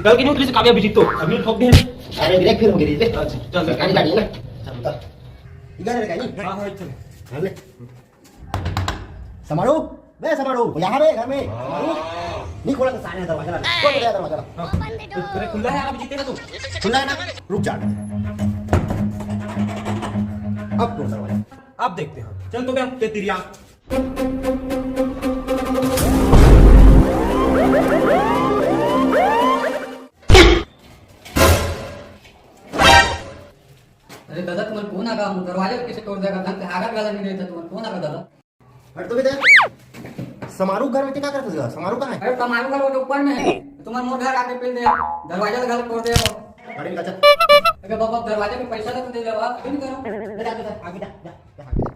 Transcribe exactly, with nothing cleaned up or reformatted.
कल की नहीं उतरी से काव्या बिजी तो अभी ठोक दे। अरे ब्रेक फेल हो गई रे। अच्छा, चल, चल। गाड़ी गाड़ी है ना। चल, चल। इधर है गाड़ी। हाँ, हाँ, चल। हाँ, ले। समारू, बे समारू, यहाँ बे घर में। समारू, नहीं खोला तो सारे दरवाजा लगा। खोल दे दरवाजा। हाँ। अरे खुला है, आप जीते ना तू। खुला है ना? रुक जा। अब खोल दरवाजा। अब देखते हैं। चल तो क्या, ते तिरिया। अरे दादा, तुम्हारे फोन आगा, हम दरवाजा कैसे तोड़ देगा? ढंग से आगा वाला नहीं रहता, तुम्हारे फोन आगा दादा। हट तो बे दे। समारू घर में क्या करत हस? समारू कहाँ है? अरे समारू घर वो तो ऊपर में है, तुम्हारे मोर घर आके पेल दे, दरवाजा लगा तोड़ दे। अरे निकल चल। अरे बाबा, दरवाजे में पैसा तो दे दे बाबा, अभी नहीं करो। जा, जा, जा, आगे जा, जा, जा, आगे जा।